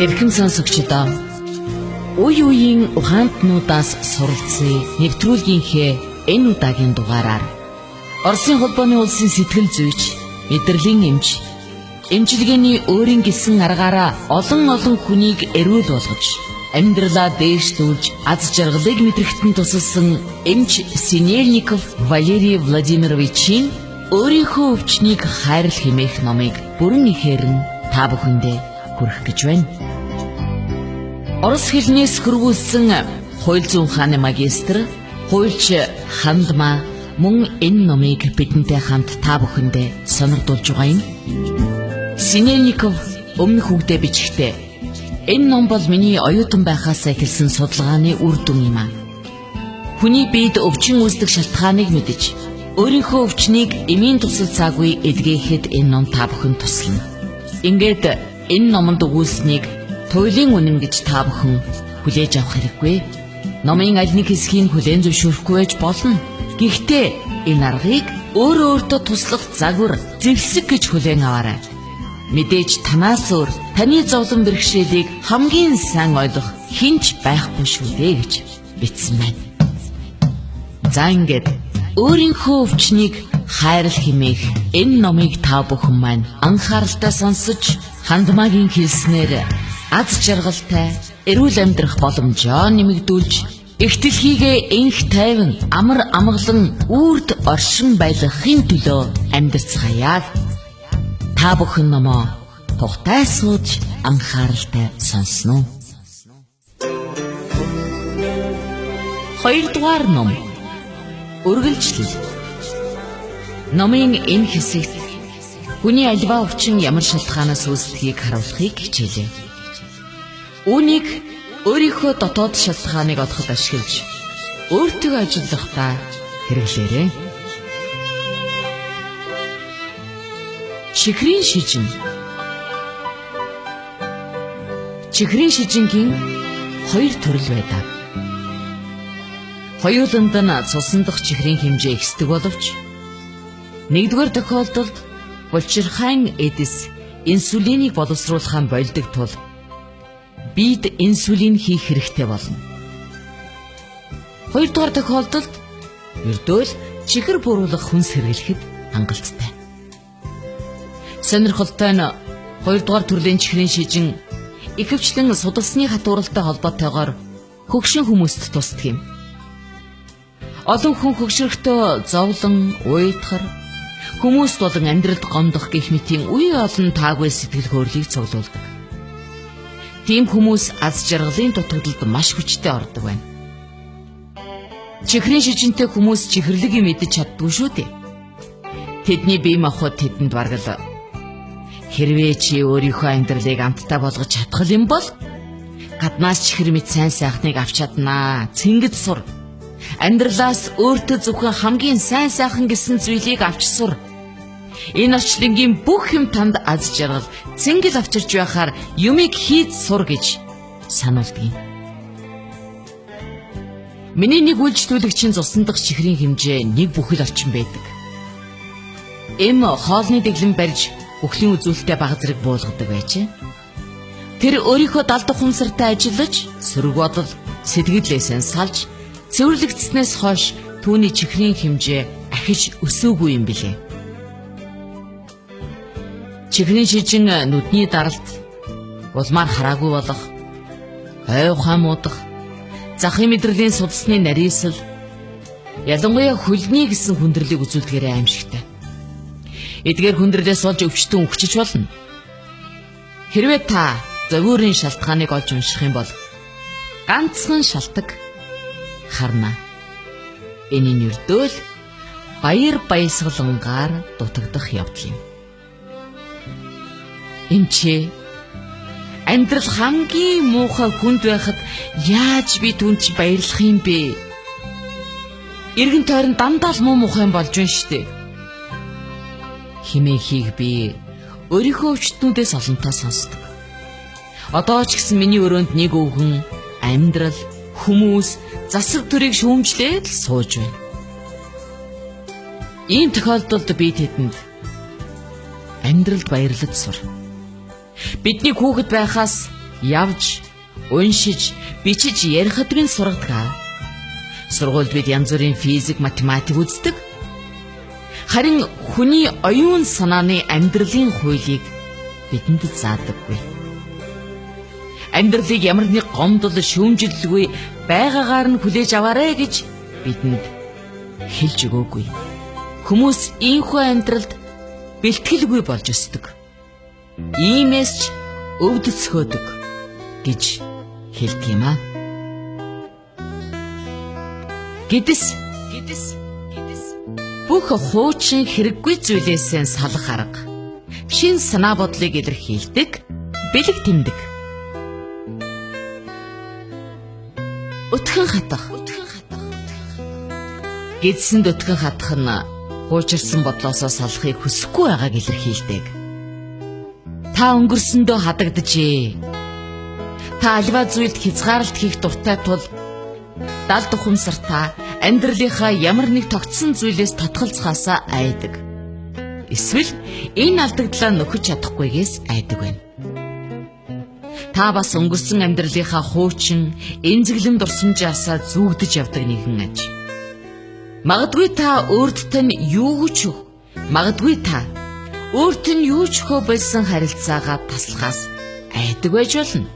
Эрхэм сонсогчдоо, үе үеийн ухаантнуудаас суралцъя нэвтрүүлгийнхээ энэ удаагийн дугаараар Оросын холбооны улсын сэтгэл зүйч, мэдрэлийн эмч, эмчилгээний өөрийн гэсэн аргаараа олон олон хүнийг эрүүл болгож, амьдралаа дээшлүүлж, аз жаргалыг мэдрэхэд нь тусалсан эмч Синельников Валерий Владимировичийн өөрийнхөө өвчнийг хайрл хэмээх номыг бүрэн ихээр нь та бүхэндээ хүргэх гэж байна. Орос хэлнээс хөрвүүлсэн хууль зүйн ухааны магистр, хуульч Хандма мөн энэ номыг бидэнтэй хамт та бүхэндээ сонирдуулж байгаа юм. Синельников өмнөх үгдээ бичгтээ энэ ном бол миний оюутан байхаас эхэлсэн судалгааны үр дүн юм аа. Хүний биед өвчин үүсдэг шалтгааныг мэдэж, өөрийнхөө өвчнийг эмийн тусалцаагүй эдгээхэд энэ ном та бүхэн туслана. Ингээд энэ номонд өгүүлсэнийг туйлын үнэн гэж та бүхэн хүлээж авах хэрэггүй. Номын аль нэг хэсгийг хүлээн зөвшөөрөхгүй байж болно. Гэхдээ энэ аргыг өөрөө өөртөө туслах загвар, зэвсэг гэж хүлээн аваарай. Мэдээж танаас өөр таны зовлон бэрхшээлийг хамгийн сайн ойлгох хэн ч байхгүй шүү дээ гэж бичсэн байна. За ингээд өөрийнхөө өвчнийг хайрл хэмээх энэ номыг та бүхэн маань анхааралтай сонсож, Хандмагийн хэлснээр аз жаргалтай эрүүл амьдрах боломжоо нэмэгдүүлж, эх дэлхийгээ энх тайван амар амгалан үрд оршин байлгахын төлөө амьдарцгаая. Та бүхэн номоо тухтай сууж анхааралтай сонсно уу? Хоёрдугаар ном. Үргэлжлэл. Номын энэ хэсэгт хүний альва өвчин ямар шалтгаанаас үүсдэгийг харуулахыг хичээлээ. Үүнийг өөрийнхөө дотоод шалтгааныг олоход ашиглаж өөртөө ажиллахдаа хэрэглээрэй. Чихрийн шижин. Чихрийн шижингийн хоёр төрөл байдаг. Хоёуланд нь цусан дах чихрийн хэмжээ ихсдэг боловч нэгдүгээр тохиолдолд булчирхайн эдис инсулинийг боловсруулахаа болдог тул биед инсулин хийх хэрэгтэй болно. Хоёрдугаар тохиолдолд ердөө л чихэр буруулах хүнс хэрэглэхэд хангалттай. Сонирхолтой нь хоёрдугаар төрлийн чихрийн шижин ихэвчлэн судалсны хатууралтай холбоотойгоор хөгшин хүмүүст тусдаг юм. Олон хүн хөгшөрөхдөө зовлон, уйдхар, хүмүүст болон амьдралд гомдох гэх мэтийн үе олон таагүй сэтгэл хөдлөлийг цуглуулдаг. Тийм хүмүүс аз жаргалын дутагдлалд маш хүчтэй ордог байна. Чихрийн шижинтэй хүмүүс чихэрлэг юм идэж чаддгүй шүү дээ. Тэдний бие махбод тэдэнд бараг л хэрвээ чи өөрийнхөө амьдралыг амттай болгож чадах юм бол гаднаас чихэр мэт сайн сайхныг авч чаднаа. Цэнгэж сур. Амьдралаас өөртөө зөвхөн хамгийн сайн сайхан гэсэн зүйлийг авч сур. Энэ орчлонгийн бүх юм танд аз жаргал, цэнгэл авчирч байхаар юмыг хийж сур гэж сануулдаг юм. Миний нэг үйлчлүүлэгчийн цусан дах чихрийн хэмжээ нэг бүхэл орчин байдаг. Эм хоолны дэглэм барьж бүхлийн үзүүлэлтэд бага зэрэг буулгадаг байжээ. Тэр өөрийнхөө далд ухамсартай ажиллаж, сөрөг бодол, сэтгэлээсээ салж, цэвэрлэгдснээс хойш түүний чихрийн хэмжээ ахиж өсөөгүй юм билээ. Чихрийн шижин нүдний даралт, улмаар хараагүй болох, ой ухаан муудах, захын мэдрэлийн судасны нарийсал, ялангуяа хөлний гэсэн хүндрэлийг үзүүлдгээр аимшигтай. Эдгээр хүндрэлээс болж өвчтөн үхчихэж болно. Хэрвээ та зовиурын шалтгааныг олж унших юм бол ганцхан шалтаг харна. Энэ нь ердөө л баяр баясгалангаар дутагдах явдал юм. Эмчээ, амьдрал хамгийн муухай хүнд байхад яаж би түн чи баярлах юм бэ? Эргэн тойрон дандаа л муу мухай болж байна штэ. Химээхийг би өөрийнхөө өвчтнүүдээс олонтаа сонсдог. Одоо ч гэсэн миний өрөөнд нэг өвгөн амьдрал, хүмүүс, засаг төрийг шүүмжлээд л сууж байна. Ийм тохиолдолд би тэдэнд амьдралд баярлаж сур. Бидний хүүхэд байхаас Явж, уншиж, бичиж ярихад минь сургадаг. Сургуульд бид янз бүрийн физик, математик үздэг. Харин хүний оюун санааны амьдралын хуулийг бидэнд заадаггүй. Амьдралыг ямар нэг гомдол, шүүмжлэлгүй байгаагаар нь хүлээж аваарай гэж бидэнд хэлж өгөөгүй. Хүмүүс ийхүү амьдралд бэлтгэлгүй болж өсдөг. Иймээс ч өвдөцгөөдөг гэж хэлдэг юм аа. Гэдэс бүх хуучин хэрэггүй зүйлээсээ салах арга. Шин санаа бодлыг илэрхийлдэг бэлэг тэмдэг. Өтгөн хатах. Гэдсэнд өтгөн хатах нь хуучирсан бодлоосоо салахыг хүсэхгүй байгааг илэрхийлдэг. Та өнгөрсөндөө хадагджээ. Та альва зүйлд хязгаарлалт хийх дуртай тул далд ухамсартаа амьдралынхаа ямар нэг тогтсон зүйлээс татгалзахаасаа айдаг. Эсвэл энэ алдагдлаа нөхөж чадахгүйгээс айдаг байна. Та бас өнгөрсөн амьдралынхаа хуучин, эмзэглэн дурсамжаасаа зүүгдэж явдаг нэгэн аж. Магадгүй та өөрт тань юу ч магадгүй та өөрт нь юу ч хөө болсон харилцаагаа таслахаас айдаг байж болно.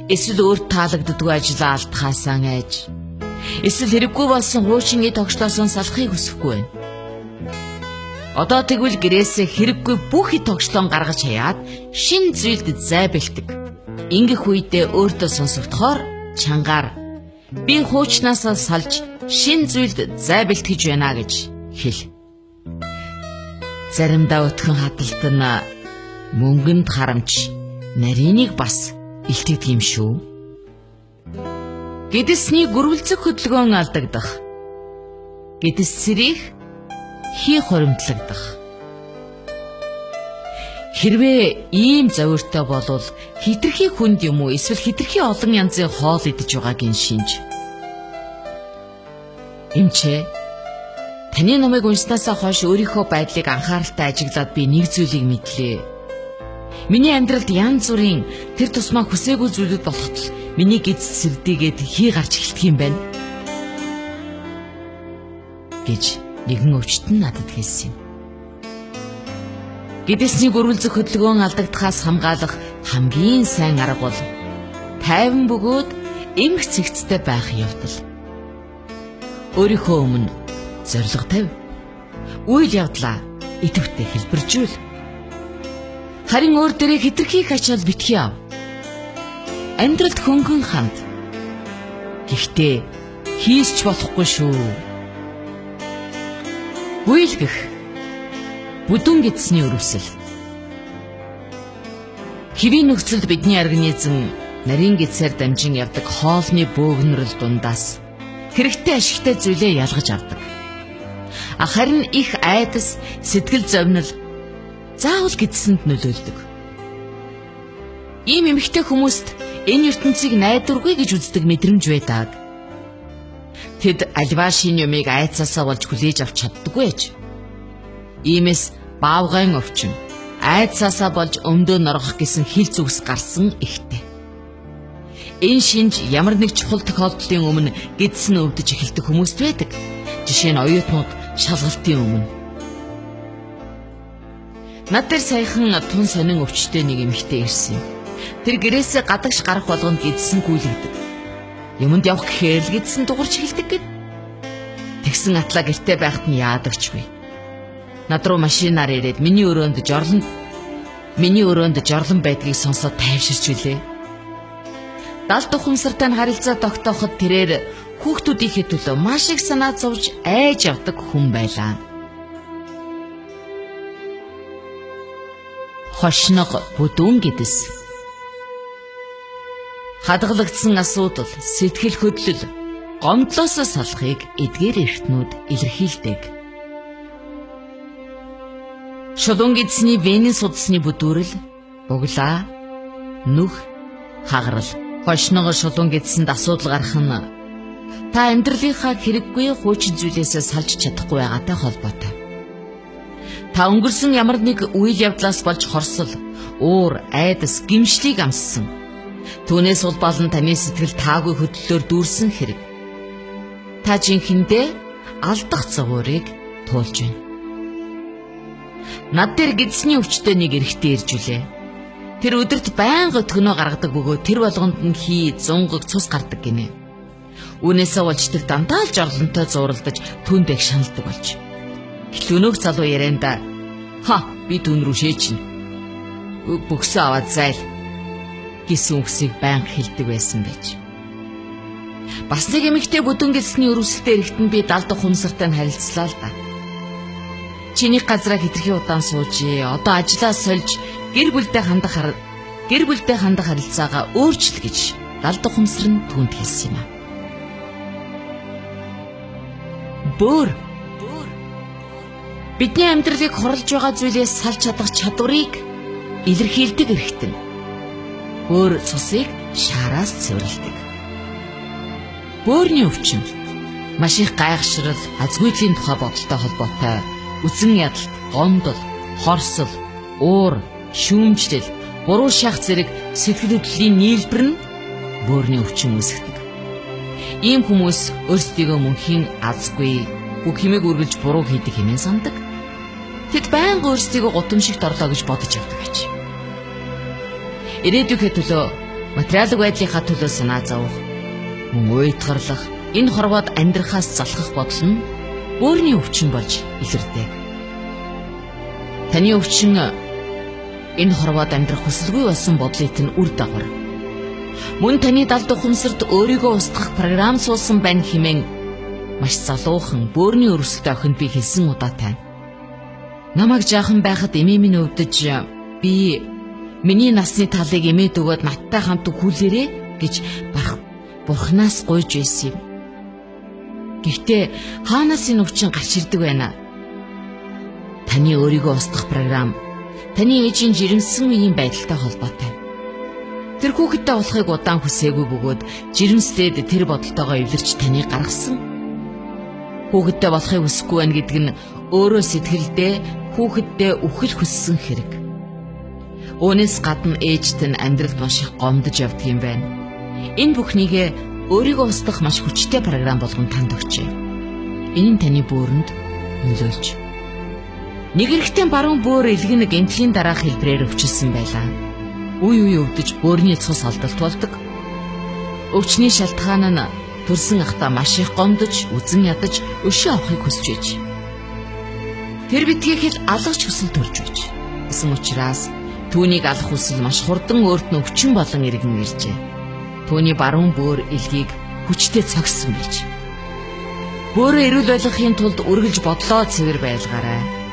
Эсвэл өөрт таалагддаггүй ажлаа алдахаасаа айж. Эсвэл хэрэггүй болсон хуучин эд тогшлоосоо салахыг хүсэхгүй байна. Одоо тэгвэл гэрээсээ хэрэггүй бүх эд тогшлоон гаргаж хаяад шин зүйлд зай бэлтэг. Ингэх үедээ өөртөө сонсогдохоор чангаар би хуучнаасаа салж шин зүйлд зай бэлтгэж байна гэж хэл. Заримдаа өтгөн хадалт нь мөнгөнд харамч нарийныг бас илтгэдэг юм шүү. Гэдэсний гөрвөлзөх хөдөлгөөн алдагдах. Гэдэс цэрих хий хуримтлагдах. Хэрвээ ийм зовиртой болвол хитрхи хүнд юм уу эсвэл хитрхи олон янзын хоол идэж байгаагийн шинж. Эмчээ, таны номыг уншснаасаа хойш өөрийнхөө байдлыг анхааралтай ажиглаад би нэг зүйлийг мэдлээ. Миний амьдралд янз бүрийн тэр тусмаа хүсээгүй зүйлүүд болоход л миний гэдэс сэрдийгээд хий гарч эхэлдэг юм байна гэж нэгэн өвчтөн надад хэлсэн юм. Гэдэсний гөрвөлзөх хөдөлгөөн алдагдахаас хамгаалах хамгийн сайн арга бол тайван бөгөөд эмх цэгцтэй байх явдал. Өөрийнхөө өмнө зорилго тавь. Үйл явдлаа идэвхтэй хэлбэржүүл. Харин өөр дээрээ хитрхи их ачаал битгий ав. Амьдралд хөнгөн ханд. Гэхдээ хийсч болохгүй шүү. Гүйлгэх бүдүүн гэдсний өрөвсөл. Хэвийн нөхцөлд бидний организм нарийн гэдсээр дамжин явдаг хоолны бөөгнөрөл дундаас хэрэгтэй ашигтай зүйлээ ялгаж авдаг. Харин их айдас, сэтгэл зовнил заавал гэдсэнд нөлөөлдөг. Ийм эмэгтэй хүмүүст энэ ертөнцийг найдваргүй гэж үздэг мэдрэмж байдаг. Тэд альва шин юмыг айцаасаа болж хүлээж авч чаддаггүй аж. Иймээс баавгайн өвчин айцаасаа болж өмдөө норгох гэсэн хил зүгс гарсан ихтэй. Энэ шинж ямар нэг чухал тохиолдлын өмнө гэдс нь өвдөж эхэлдэг хүмүүст байдаг. Жишээ нь оюутнууд шалгалтын өмнө. Над дээр саяхан тун сонин өвчтэй нэг эмэгтэй ирсэн юм. Тэр гэрээсээ гадагш гарах болгонд гэдсэн гүйлгдэг. Юмд явах гэхээр л гэдсэн дугарч эхэлдэг гэд. Тэгсэн атлаа гэрте байхад нь яадагчгүй. Над руу машинаар ирээд миний өрөөнд жорлон байдгийг сонсоод тайвширч үлээ. Далд ухамсартай нь харилцаа тогтооход тэрээр хүүхдүүдийнхээ төлөө маш их санаа зовж айж явдаг хүн байлаа. Хошног бүдүүн гэдэс. Хадгалагдсан асуудал, сэтгэл хөдлөл, гомдлоосоо салахыг эдгээр эрхтнүүд илэрхийлдэг. Шулуун гэдсний венийн судасны бүдүүрэл, буглаа, нүх, хагарал. Хошног шулуун гэдсэнд асуудал гарах нь та амьдралынхаа хэрэггүй хуучин зүйлээсээ салж чадахгүй байгаатай холбоотой. Та өнгөрсөн ямар нэг үйл явдлаас болж хорсол, уур, айдас, гимшлийг амссан. Түүнээс улбаалан таны сэтгэл таагүй хөдлөлөөр дүүрсэн хэрэг. Та жинхэндээ алдах загварыг туулж байна. Над дээр гидсний өвчтөй нэг эрэгтэй ирж үлээ. Тэр өдөрт байнга өтгөнөө гаргадаг бөгөөд тэр болгонд нь хий, зундаг, цус гардаг гинэ. Үүнээсээ болж тэр дандаа л жорлонтой зууралдаж түүнд их шаналдаг болж. Гэтэл өнөөх залуу ярианда "Ха, би түүн рүү шээчнэ. Бөгсөө аваад зайл" гэсэн үгсийг байнга хэлдэг байсан байж. Бас нэг эмэгтэй бүдүүн гидсний өрөвсөлтэй эрэхтэн би далд ухамсартай нь харилцлаа л да. Чиний газраа хэтэрхий удаан суужээ. Одоо ажлаа сольж гэр бүлдээ хандах харилцаагаа өөрчил гэж далд ухамсар нь түүнд хэлсэн юм а. Бөөр бидний амьдралыг хурлж байгаа зүйлээс салж чадах чадварыг илэрхийлдэг эрхтэн. Бөөр цусыг шаараас цэвэрлэдэг. Бөөрийн өвчин маш их гайхшрал, азгүйдлийн тухай бодолтой холбоотой үзэн ядалт, гомдол, хорсол, уур, шүүмжлэл, буруу шах зэрэг сэтгэл хөдлөлийн нийлбэр нь бөөрийн өвчин үүсгэдэг. Ийм хүмүүс өөрсдийгөө мөнхийн азгүй, бүх юмыг үргэлж буруу хийдэг хэмээн сандаг. Тэд байнга өөрсдийгөө гутамшигт орлоо гэж бодож явдаг аж. Ирээдүйнхээ төлөө, материалын байдлынхаа төлөө санаа зовох, мөн уйтгарлах, энэ хорвоод амьдрахаас залхах бодол нь бөөрийн өвчин болж илэрдэг. Таны өвчин энэ хорвоод амьдрах хүсэлгүй болсон бодлыг нь үр дагавар. Мөн таны далд ухамсарт өөрийгөө устгах програм суулсан байна хэмээн маш залуухан бөөрийн өрсөлдөй охинд би хэлсэн удаатай. Намайг жаахан байхад эмээ минь өвдөж би миний насны талыг эмээд өгөөд надтай хамт хүлээрэй гэж бурхнаас гуйж байсан юм. Гэхдээ хаанаас энэ өвчин гарч ирдэг байна? Таны өөрийгөө устгах програм таны ээжийн жирэмсэн үеийн байдалтай холбоотой. Тэр хүүхэдтэй болохыг удаан хүсээгүй бөгөөд жирэмслээд тэр бодолтойгоо эвлэрч таныг гаргасан. Хүүхэдтэй болохыг хүсэхгүй байна гэдэг нь өөрөө сэтгэлдээ хүүхэдтэй үхэл хүссэн хэрэг. Үүнээс гадна ээжт нь амьдралд маш их гомдож явдаг юм байна. Энэ бүхнийг өөрийгөө устгах маш хүчтэй програм болгон танд өгчээ. Энэ нь таны бөөрөнд нөлөөлж. Нэг эрэгтэй баруун бөөр элгэн гэмтлийн дараах хэлбэрээр өвчлсөн байлаа. Үе үе өвдөж бөөрийн цус олдолт болдог. Өвчний шалтгаан нь төрсөн ахта маш их гомдож, үзэн ядаж, өшөө авахыг хүсэж байж. Тэр битгий хэл алгах хүсэл төрж байж. Гэсэн учраас түүнийг алах хүсэл маш хурдан өөрт нь өвчин болон иргэн иржээ. Түүний баруун бөөр элгийг хүчтэй цогсон байж. Бөөрөө эрүүл байлгахын тулд үргэлж бодлоо цэвэр байлгаарай.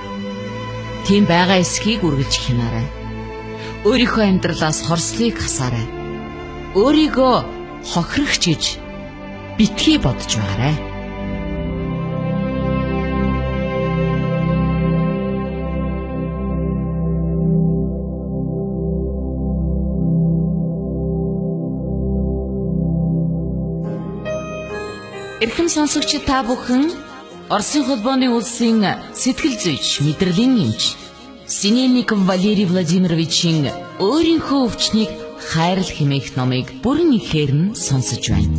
Тийм байгаа эсхийг үргэлж хянаарай. Өөрийнхөө амьдралаас хорслыг хасаарай. Өөрийгөө хохирогч гэж битгий бодож байгаарай. Эрхэм сонсогч та бүхэн Оросын холбооны улсын сэтгэл зүйч, мэдрэлийн эмч Синельников Валерий Владимировичийн өөрийнхөө өвчнийг хайрл хэмээх номыг бүрэн ихээр нь сонсож байна.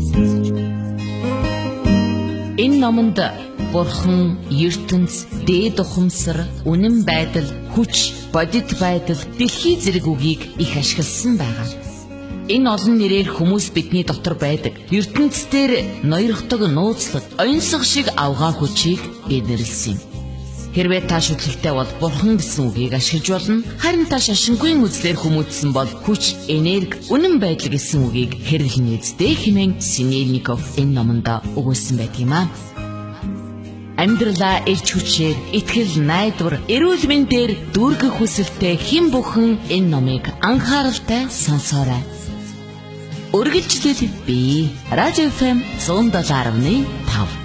Энэ номонд бурхан, ертөнц, дээд ухамсар, үнэн байдал, хүч, бодит байдал, дэлхий зэрэг үгийг их ашигласан байгаа. Энэ олон нэрээр хүмүүс бидний дотор байдаг. ертөнцийн ноёрхдог нууцлаг, оёнсго шиг авгаа хүчийг илэрлсэн юм. Хэрвээ та шүтлэгтэй бол бурхан гэсэн үгийг ашиглаж болно. Харин та шашингүй үзлээр хүмүүжсэн бол хүч, энерги, үнэн байдал гэсэн үгийг хэрэглэнэ үсттэй хэмээн Синельников энэ номонд өгүүлсэн байдаг юм аа. Амьдралаа эрч хүчээр, итгэл, найдвар, эрүүл мэндээр дүүргэх хүсэлтэй хэн бүхэн энэ номыг анхааралтай сонсоорой. Үргэлжлэл би Радио FM 107.5.